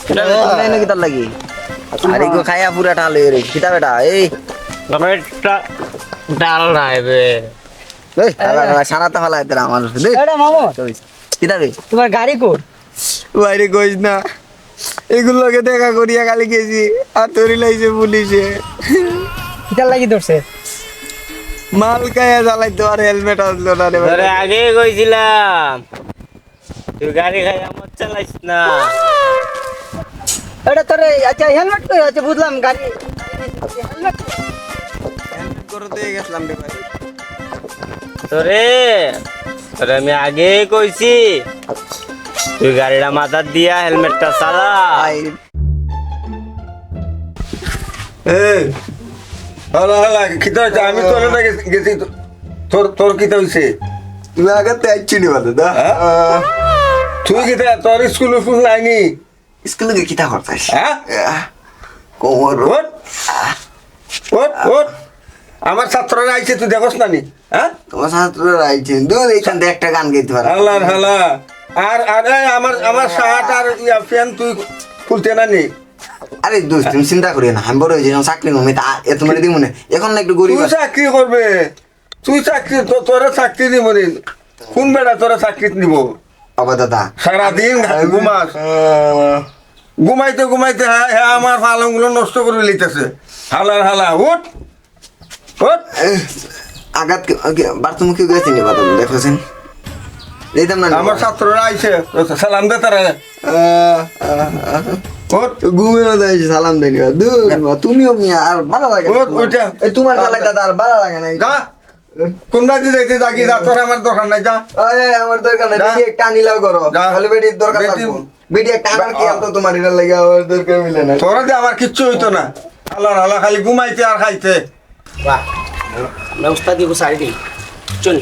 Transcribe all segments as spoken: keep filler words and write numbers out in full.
কিতা বে, তুমি এনে কিতার লাগি? আরে গো, খাইয়া পুরা টাল অই রে। কিতা বেটা, এই। আমার একটা ডাল নাই বে। এই, আরে। সারা তো ফালাই তোরা আমার। দে। এটা মামু। কিতা বে? তোমার গাড়ি কোন? বাইরে কইস না। এগুর লগে দেখা করিয়া খালি গেছি। আর ধরি লাইছে পুলিশে। কিতার লাগি ধরছে? মাল খাইয়া চালাইতো আর হেলমেট আসলো না রে ভাই। তোরে আগে কইছিলাম। তুই গাড়ি খাইয়া মদ চালাইস না। এটা তোরে, আচ্ছা, হেলমেট কই? আচ্ছা, বুঝলাম, গাড়ি, হেলমেট। হেলমেট করতে গেছিলাম রে ভাই। তোরে, তোরে আমি আগেই কইছি, তুই গাড়িটা মাথাত দিয়া হেলমেটটা চালা। এই, হালা, হালা, কিতা হইছে? আমি তোর না গেছি, গেছি তো-, তোর, তোর কিতা হইছে? তুমি আগে তো আইছি নি বাদে, দা? হ্যাঁ? আহ। তুই কিতা, তোর স্কুল উস্কুল নাইনি? স্কুলে গিয়ে কিতা করতাস? হ্যাঁ? আহ, কোমর। ওঠ। আহ। ওঠ, ওঠ। আমার ছাত্ররা আইছে, তুই দেখোস না নি? হ্যাঁ? তোমার ছাত্ররা আইছে। দূর, এইখান দিয়ে একটা গান গাইতে পারো। হালার হালা। আর, আর, এই, আমার, আমার শার্ট আর ইয়া, প্যান্ট তুই খুলতে না নি? আরে দোস্ত, তুমি চিন্তা করিও না, আমি বড় হয়ে যাই, যখন চাকরি নিমু, তা এ তোমারে দিমু নে। এখন না একটু গরিব তুই আছি। চাকরি করবে, তুই চাকরি, তো-, তোরে চাকরি দিব নি? কোন বেটা তোরে চাকরি দিব? আবার দাদা। সারাদিন আমি ঘুমাস। আহ, ঘুমাইতে ঘুমাইতে হ্যাঁ, হ্যাঁ, আমার পালংগুলো নষ্ট করে লিতেছে। হালার হালা, উঠ, উঠ। এহ, আঘাত কে-, কে-, বাথরুমে কেউ গেছে নি বাথরুমে? দেখো সেন। যাইতাম না নি আমার বাবা। ছাত্ররা আইছে, সালাম দে তারা। আহ, আহ, আহ। ওঠ। ঘুমের মধ্যে আইছে, সালাম দেনি। দূর, তুমিও মিয়া, আর ভালো লাগে না ওঠ, তোমার। ওঠা। এই তোমার যা। জ্বালায় দাদা, আর ভালো লাগে না। যা। কোন বাড়িতে যাইতে যা, কি যা, তোর আমার দরকার নাই, যা। আরে, আমার দরকার নাই। যা। বেটি একটা আনিলাও করো। যা। খালি বেটির দরকার বেটি লাগবো। বেটি একটা আনার কি বা-, আনতো তোমার, এটার লাগি আমার দরকার মিলে না। তোরা দিয়ে আমার কিচ্ছু হইতো না। আল্লাহ, আল্লাহ, খালি ঘুমাইতে আর খাইতে। বাহ, আমরা উস্তাদি গো সাইড দিই। চল।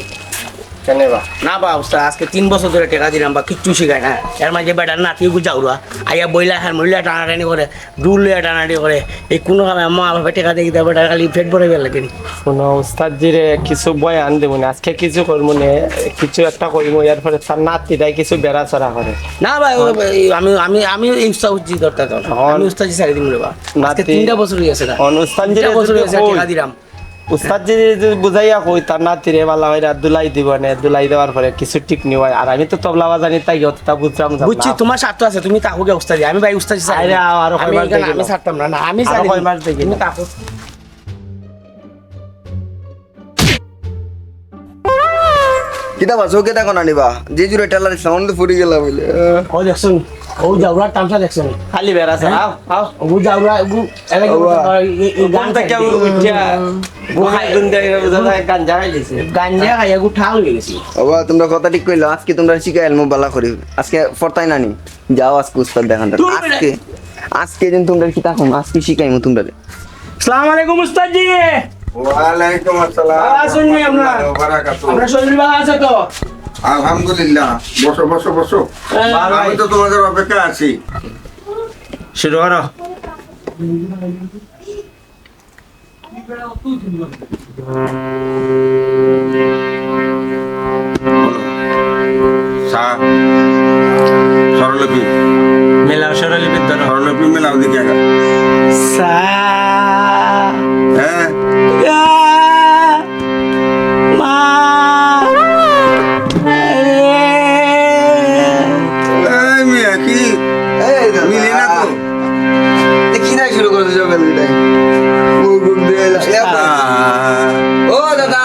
কেনে বা? না বা উস্তাদ, আজকে তিন বছর ধরে টেকা দিলাম বা কিচ্ছু শিখায় না। এর মাঝে বেটার নাতি গু যাউরা। আইয়া বইলা হারমোনিয়া টানাটানি করে, ডুল লইয়া টানাটানি করে। এই কোনো কামে মা বাপে টেকা দিয়ে দিতে বেটার খালি পেট ভরে বেলা কিনি। শুনো উস্তাদ জি রে, কিছু বয়ান দেবো না। আজকে কিছু করবো না, কিছু একটা করবো। এরপরে তার নাতিটাই কিছু বেড়াচড়া করে। না ভাই, ও, এই আমি, আমি, আমি এই উস্তাদ জি ধরতে তো না। অন-, আমি উস্তাদ জি সাইড দিমু রে বা। আজকে নাতি-, তিনটা বছর হয়ে গেছে না। অন উস্তাদ জি তিনটা রে বছর যদি হয়ে গেছে কই, টেকা দিলাম। উস্তাদ জি যদি বুঝাইয়া কই, তার নাতিরে বালা কইরা দুলাই দিব নে, দুলাই দেওয়ার পরে কিছু ঠিক নি হয়। আর আমি তো তবলা বাজানি তাই অতটা বুঝতাম না। বুঝছি, তোমার স্বার্থ আছে, তুমি তাকো গিয়া উস্তাদি। আমি ভাই উস্তাদি চাই আরে, না। আরো আমি কয়বার এখানে দেখি আমি না। ছাড়তাম না, না, আমি আরো চাই না। কয়বার দেখি তুমি না। তাকো। কিতা বা, চোখে দেখো না নিবা? যে জুরে টেলা দিছে, অন্ধ ফুরি গেলা বলে। ও দেখছনি? ও যাওরার তামসা দেখছনি? খালি বেড়া ছাড়া, আও, আও। ও যাওরা, ও এলাকা বাবা। এই, এই গান কোন থেকে চাইতে। উঠিয়া, ও কোন খাই-, কোন থেকে বোঝা যায়, গাঞ্জা খাই গেছে। গাঞ্জা খাইয়া গু ঠাল হয়ে গেছে। বাবা, তোমরা কথা ঠিক কইলা, আজকে তোমরা শিখাই এলমু বালা করি। আজকে ফরতাই নানি। যাও আজকে উস্তাদ দেখান। তুমি আজকে, আজকে দিন তোমরা কিতা কম, আজকে শিখাইমু তোমরা। আসসালামু আলাইকুম উস্তাদ জি। ওয়ালাইকুম আসসালাম। ভালো আছেন নি আপনারা? ওয়া বারাকাতুহু। আপনার শরীর ভালো আছে তো? আলহামদুলিল্লাহ। বসো, বসো, বসো। হ্যাঁ। আমি তো তোমাদের অপেক্ষা আছি। শুরু করো। সা। স্বরলিপি। মিলাও স্বরলিপির ধরো। স্বরলিপি মিলাও দেখি আগে। সা। হ্যাঁ? গা। মা। রে। এই মিয়া, কি? এই দাদা। মিলে না তো। এ কি নাই শুরু করছো সকাল উঠে? মুখ ঘুম দিয়ে এলা-, এলা-, আহ। ও দাদা।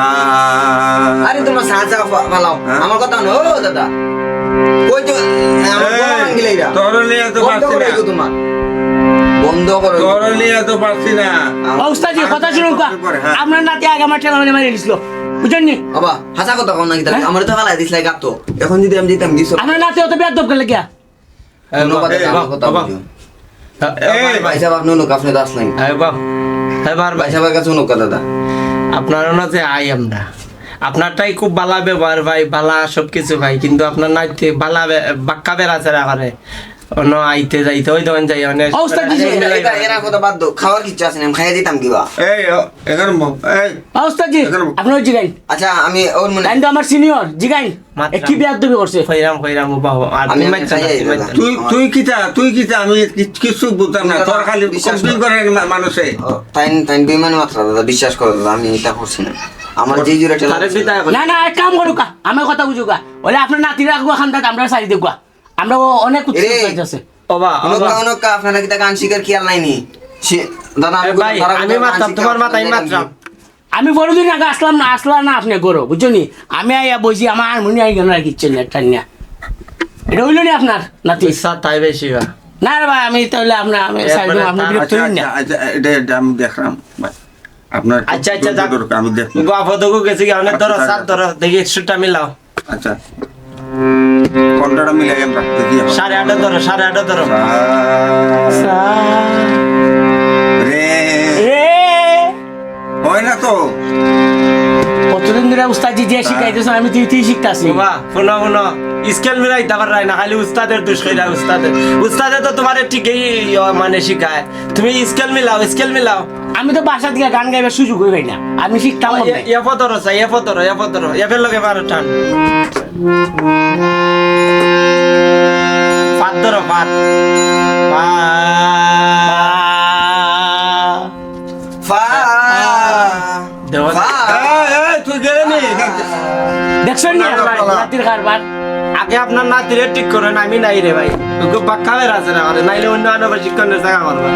আহ। আরে তোমার চা, চা ফা-, ফালাও। হ্যাঁ? আমার কথা হুনো, ও দাদা। কই তো, আমার এই, বড় আঙ্কেল এইরা। তোর নিয়ে তো বন্ধ পারছি করে না। এগো তোমার। বন্ধ করে এগো। তোর নিয়ে তো পারছি না। ও উস্তাদ জি, কথা শুনুন কা। পরে, হ্যাঁ। আপনার নাতি আগে আমার ঠেলা মেরে মারি দিছিল। বুঝছেন নি? বাবা, হাছা কথা কও না কি তাহলে? হ্যাঁ? আমারে তো ফালাই দিছলাই গাতো। এখন যদি আমি দিতাম, দিছো। আপনার নাতি অত বেয়াদব করলে কিয়া? এই হুনো বাবা, কথা, এই আমার বাবা, কথা বাবা। বুঝো। এই ভাই সাহেব, আপনি হুনো কা, আপনি তো আসলেন। এই বাবা, এই বাবা, ভাই সাহেবের কাছে হুনো কা, দাদা। আপনার ওনাতে আই আমরা। আপনারটাই খুব বালা ব্যবহার ভাই, বালা সবকিছু ভাই, কিন্তু আপনার নাইতে বালা বে-, বাক্কা বেড়াচেরা করে। অনো আইতে যাইতে ওই দোকান যাই, অনেক ও উস্তাদ জি, আরে, এরা, এরা কথা বাদ দাও, খাওয়ার কিচ্ছু আছে না, আমি খাইয়া দিতাম কিবা। এই, ও, এখানে ম-, এই, ও উস্তাদ জি, এখানে ম-, আপনি ওই জিগাইন। আচ্ছা, আমি ওর মনে তাইন তো আমার সিনিয়র, জিগাইন। মাতলাম। এ কি বেয়াদবি করছে? কইরাম, কইরাম, ও বাবা, আর আমি, তুই আমি মাতছ না, খাইয়া তুই দিতাম মাতছ না। না। তুই, তুই কিতা, তুই কিতা, আমি কি-, কিচ্ছু বুঝতাম না। তোর খালি বিশ্বাস কর। কমপ্লেন করে মা-, মানুষে। ও, তাইন, তাইন বেইমানি মাতরা দাদা, বিশ্বাস করো দাদা, আমি এটা করছি না। আমার যে জোরে ঠেলা তারে দিছে। বিদায় কর। না, না, এক কাম করুকা, আমার কথা বুঝুকা। ওলে আপনার নাতিরা রাখবো খান্দাত, আমরা সারি দেবো। আমরা ও অনেক উৎসুক এরে, আছে। ওবা, অনক্কা, ওবা। অনক্কা, আপনারা কিতা গান শিখার খেয়াল নাইনি? সে, দাদা, আমি এ ভাই, তারা আমি কিতা গান মাতলাম, শিখার তোমার খেয়াল মাথায় নাই মাতলাম। নাকি? আমি বড়দিন আগে আসলাম না, আসলাম না আপনি গরো, বুঝছো নি? আমি আইয়া বইছি, আমার হারমোনিয়াম আর কিচ্ছু নেই, টানিয়া। এটা হইল নি আপনার নাতি? স্যার, তাই বেশি বা। না রে ভাই, আমি তাহলে আপনার, আমি এরপরে সাইড, আপনি তার বিরক্ত আচ্ছা, হইন না। আচ্ছা, আচ্ছা, এটা, এটা আমি দেখলাম। আপনার আচ্ছা, আচ্ছা, ধৈর্য যাক। দরকার, আমি দেখবো। গো, আপাতত গেছি কি, অনেক ধরো, আচ্ছা, স্যার, আচ্ছা। ধরো, দেখি একশোটা মিলাও। আচ্ছা। কোনটা মিলাই আমরা? দেখি এখন। সাড়ে আটে ধরো, সাড়ে আটে ধরো। সা-, রে। রে। হয় না তো। কতদিন ধরে উস্তাদ জি যে শিখাইতেছেন, আমি তুই, তুই শিখতাছি। বাবা, হুনো, হুনো। স্কেল মিলাইতা পাররায় না, খালি উস্তাদের দোষ কইরা উস্তাদের। উস্তাদে তো তোমারে ঠিকই, ইয়, মানে শিখায়। তুমি স্কেল মিলাও, স্কেল মিলাও। আমি তো বাসা দিয়া গান গাইবার সুযোগ হই না, আমি শিখতাম ও, না। এ-, এ ফতর আছে, এ ফতর, এ ফতর, এ ফের লগে বারো টান। ফাত ধরো, ফাত। ফা। ফা। দেওয়া। ফা। এই, এই, তুই গেলে নি? দেখছেন নি না, না, আপনার না, না। নাতির কারবার? আগে আপনার নাতিরে ঠিক করেন, আমি নাই রে ভাই। ওকে বাক্কা বের আছে না, আরে নাইলে অন্য আনো শিক্ষণের জায়গা করবা।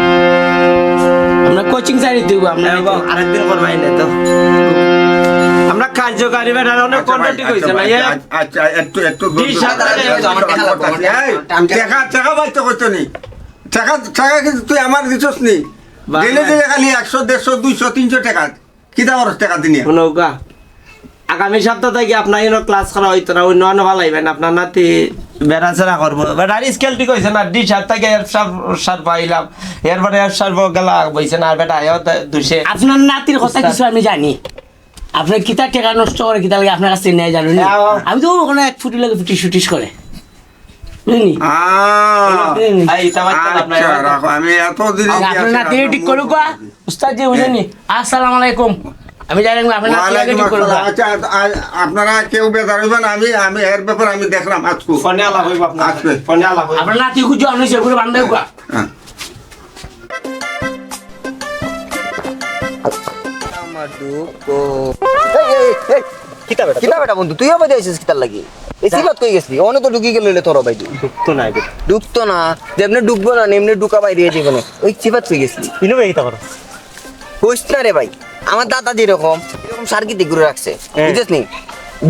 আমরা কোচিং চাই দিব, আমরা এই বাবা, আরেকদিন করবা এনে তো। আমরা কার্যকারী বেটার অনেক আচ্ছা ভাই, কন্ট্যাক্ট আচ্ছা হইছে না, ভাই, এ? আচ্ছা, আচ্ছা, একটু, একটু ধৈর্য ধরো। এই, আমার টাকা লাগবে, আমার টাকা লাগবে। এই, টাকা, টাকা বাইতে কইতো নি। টাকা, টাকা কিন্তু তুই আমার দিছস নি। বাবা। দিলে দিলে খালি একশো, দেড়শো, দুইশো, তিনশো টাকা। কিতা খরচ টাকা দিনে? হুনউক্কা, আগামী সপ্তাহ থাকি আপনার ইনো ক্লাস করা হইতো না, অন্য আনো ফালাইবেন, আপনার নাতি বেড়াচেরা করবো। বেটার স্কেল ঠিক হইছে না, ডি শার্প থাকি এফ শার্প, শার্প পাইলাম, এরপরে এফ শার্প গেলা বইছে না, আর বেটা আয়ও দুষে। আপনার নাতির কথা উস্তাদ। কিছু আমি জানি, আপনি কিতা টাকা নষ্ট করে, কিতা লাগে আপনার কাছে নেয় জানেন নি? হ্যাঁ, ও। আমি তো ওখানে এক ফুটি লাগে ফুটি শুটিস করে। বুঝলি? আহ, এই, ইটা মারতে আচ্ছা, আপনার রাখো, আমি এত দিন আর আপনার নাতি ঠিক করুক, উস্তাদ জি, বুঝলেন নি? আসসালামু আলাইকুম। আমি জানি না, আপনার নাতি আগে ওয়ালাইকুম ঠিক করুক। আসসালাম। আচ্ছা, আ-, আপনারা কেউ বেজার হইবেন, আমি, আমি এর ব্যাপারে আমি দেখলাম আজকে। ফোনে আলাপ হইব আপনার। আজকে। ফোনে আলাপ হইব। আপনার নাতি খুঁজে আমি সেগুলো বান্ধব। হ্যাঁ। আমার দুঃখ। এই, এই, এই, কিতা বেটা? কিতা বেটা বন্ধু? তুইও বাদে আইছিস কিতার লাগি? এই সিফাত কই গেছলি? অনে তো ঢুকি গেল রে তোর ভাই তুই। ঢুকতো না এবার। ঢুকতো না। যেমনে ঢুকবো না, এমনে ঢুকা বাইরে যাইবো না। ওই সিফাত কই গেছলি? ইনো ভাই কিতা করো? কইস না রে ভাই। আমার দাদা যেরকম, এরকম সার্কিটে ঘুরে রাখছে। হ্যাঁ। বুঝছিস নি?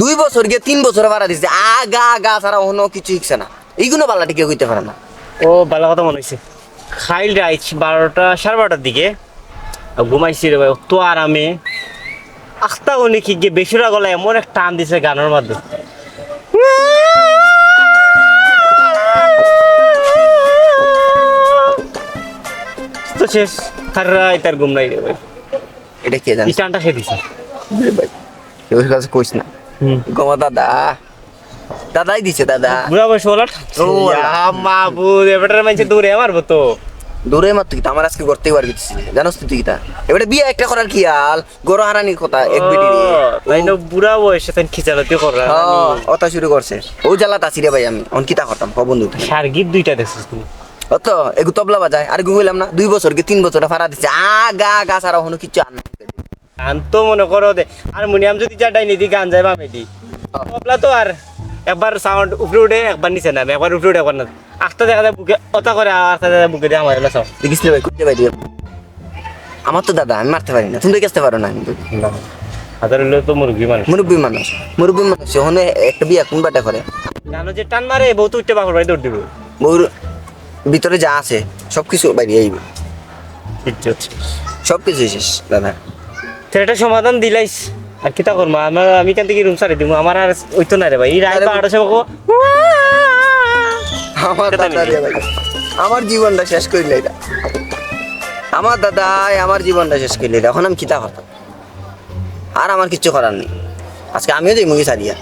দুই বছর গিয়া তিন বছর ভাড়া দিছে। আগা, আগা ছাড়া অন্য কিছু শিখছে না। এইগুলো বালা টিকে কইতে পারে না। ও, ভালা কথা মনে হইছে। খাইল রাইত বারোটা, সাড়ে বারোটার দিকে ঘুমাইছি রে ভাই, অত আরামে। আখতা উনি কি গিয়ে বেসুরা গলায় এমন এক টান দিছে গানের মধ্যে। তো শেষ, সারা রাইত আর ঘুম নাই রে ভাই। এটা কে জানে? এই টানটা খেয়ে দিছে। রে ভাই, কেউ কাছে কইস না। হুম। গো দাদা। দাদাই দিছে, দাদা। বুড়া বয়স ওলা ঠাকছে। ও, ওলা। ইয়া, মাবুদ, এবারে মানছে দূরে মারবো তো। দূরে মার তুই, আমার আজকে করতেই পারবি তুই। জানোস তুই কিতা? এবারে বিয়া একটা করার কি হাল? গরু হারানির কথা, এক ও, বিটি রে। তাই না, বুড়া বয়সে তাই খিচালাতি করা। হ্যাঁ, ওটা শুরু করছে। ও জ্বালাত আছি রে ভাই আমি। অন কিতা করতাম, ক বন্ধু? সার্গিত দুইটা দেখছিস তুই? অত, এগু তবলা বাজায়। আর এগু কইলাম না, দুই বছর কি তিন বছর ফারা দিছে। আ, গা, গা ছাড়া হনো কিচ্ছু আর নাই। গান তো মনে করো দে, হারমোনিয়াম যদি যা ডাইনে দি গান যায় বামে দি। তবলা তো আর একবার সাউন্ড উপরে উঠে, একবার নিচে নামে, একবার উপরে উঠে, একবার নামে। আখতা দেখা যায় বুকে, ওটা করে, আর আখতা দেখা যায় বুকে দিয়ে আমার এলা সাউন্ড। দেখিস রে ভাই, খুঁজতে পারি। আমার তো দাদা, আমি মারতে পারি না, তুমি তো গেছতে পারো না কিন্তু। না, হাজার হইলেও তো মুরব্বি মানুষ। মুরব্বি মানুষ, মুরব্বি মানুষ, ওখানে একটা বিয়া কোন বাটা করে? জানো যে টান মারে, বউ তো উঠতে বাপর বাড়ি দৌড় দিব। বউর ভিতরে যা আছে, সবকিছু বাইরে আইবে। ইজ্জত শেষ। সবকিছু শেষ, দাদা। তোর একটা সমাধান দিলাইস। আর কিতা করমু? আমার, আমি এখান থেকে রুম ছাড়ি দিমু। আমার আর অইতো না রে ভাই। এই রাত আরে বারোটার সময় কো-, আমার দাদা রে ভাই। আমার জীবনটা শেষ করিলে এটা। আমার দাদাই আমার জীবনটা শেষ করিলে এটা। এখন আমি কিতা করতাম? আর আমার কিচ্ছু করার নেই। আজকে আমিও যাইমু কি ছাড়িয়া।